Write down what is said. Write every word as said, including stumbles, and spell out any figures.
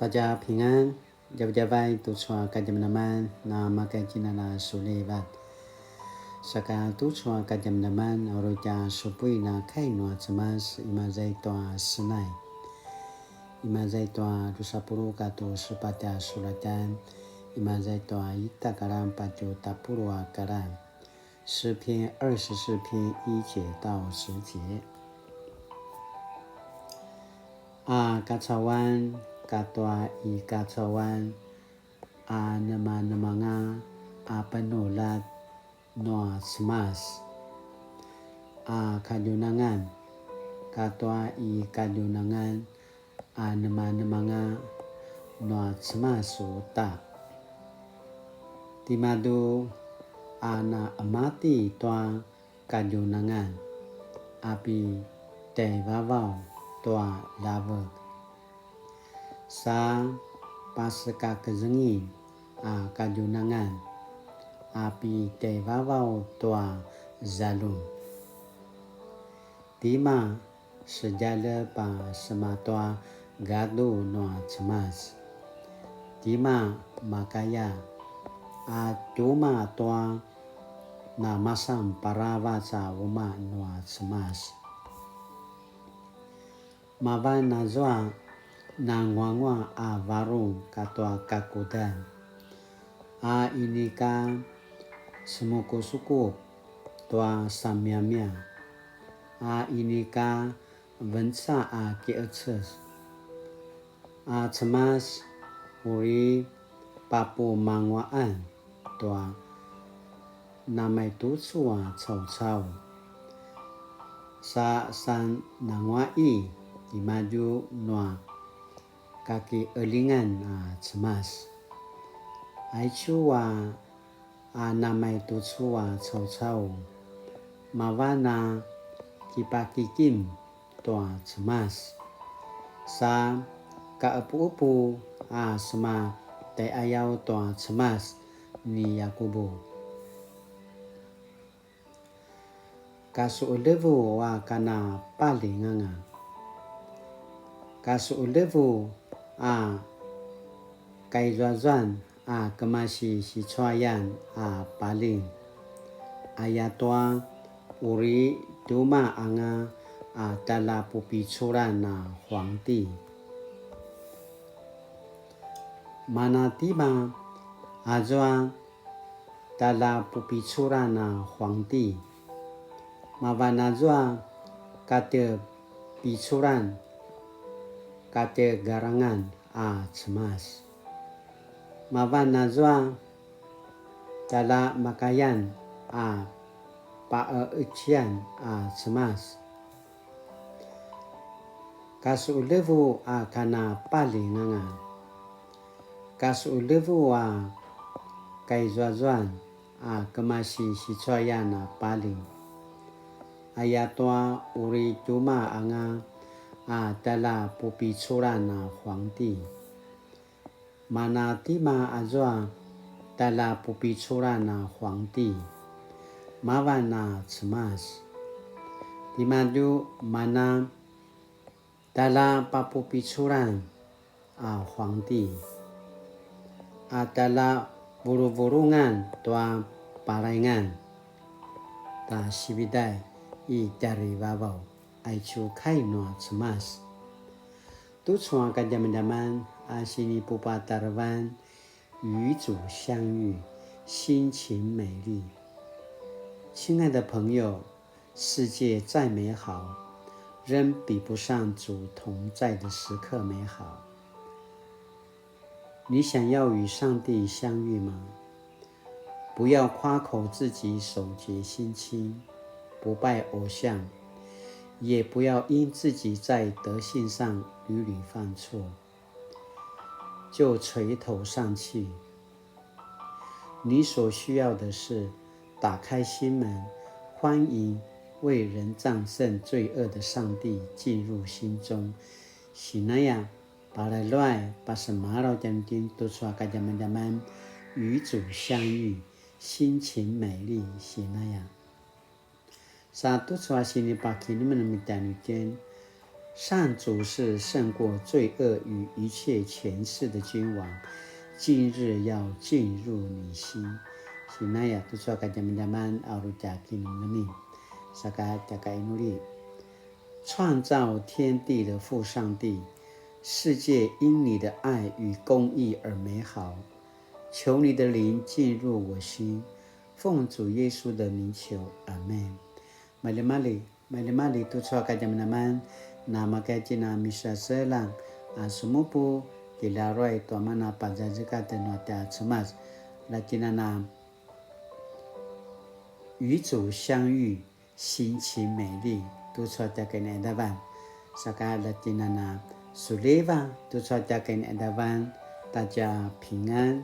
大家平安, djavadjavai tucu a kadjamadjaman na makakinana sulivat. Saka tucu a kadjamadjaman a uri tja supuin a kai nua Cemas, imaza i tua Senai. Imaza i tua drusa puluq katua sepatj a sulatjan, imaza i tua ita a karan patje tapuluq a karan. 诗篇二十四篇一节到十节。A kacauan katua i kacauan a nemanemanga a penuljat nua Cemas. A kadjunangan katua i kadjunangan a nemanemanga nua Cemas uta. Timadju a na emati tua kadjunangan a pi tjaivavaw tua ljavek, sa pasekakezengin a kadjunangan a pi tjaivavaw tua zaljum. Tima sedjalep a sema tua gadu nua Cemas? Tima makaya a tjumaq tua namasan paravac a umaq nua Cemas? Mavan azua nanguanguaq a varung katua kakudan, a inika semukusukup tua samiamia, a inika venca a kiqeces. A Cemas, uri papumanguaqan tua namaitucu a caucau, sa sananguaqi timadju nua kakiqelingan a Cemas. Aicu a a namaitucu a caucau, mavan a kipakikim tua Cemas, sa kaqepuqepu a sema tjaiqayaw tua Cemas ni Yakubu. Kasuqeljevu a kana paljing anga. Kasuqeljevu a kaizuazuan a kemasi sicuayan a paljing. Ayatua uri tjumaq anga a tjaljapupiculan a huangti. Mana tima azua tjaljapupiculan a huangti? Mavan azua katepiculan, kategarangan a Cemas. Mavan azua tjaljamakayan a paqeciyan a Cemas. Kasuqeljevu a kana paljing anga. Kasuqeljevu a kaizuazuan a kemasi sicuayan a paljing. Ayatua uri tjumaq anga a tjaljapupiculan a huangti. Mana tima azua tjaljapupiculan a huangti? Mavan a Cemas. Timadju mana tjaljapapupiculan a huangti, a tjaljavuluvulungan tua palaingan ta sividay i tjarivavaw. Aicu kai nua Cemas. Tucu a kadjamadjaman a sinipupatarevan, 與主相遇，心情美麗。親愛的朋友，世界再美好，仍比不上主同在的時刻美好。你想要與上帝相遇嗎？不要誇口自己手潔心清，不拜偶像，也不要因自己在德性上屢屢犯錯，就垂頭丧气。你所需要的是打开心门，欢迎为人战胜罪恶的上帝进入心中。Sinaya, palaluay, pasemalaw tjanuitjen tucu a kadjamadjaman, 與主相遇，心情美麗。Sinaya. Sa tucu a sinipakinemenem tjanuitjen, 上主是胜过罪恶与一切权势的君王，今日要进入你心。Sinaya tucu a kadjamadjaman a uri tja kinemenem. Saka tja kainuli. 创造天地的父上帝，世界因你的爱与公义而美好。求你的灵进入我心，奉主耶稣的名求，阿门。Malimali, malimali tucu a kadjamadjaman, na makaya itjen a misaselang a sumupu, kilaruay tua mana pazazekatj nua tja Cemas, la itjen a na 与主相遇，心情美丽，tucu a tja kinaqadavan. Saka la itjen a na suliva, tucu a tja kinaqadavan, 大家平安。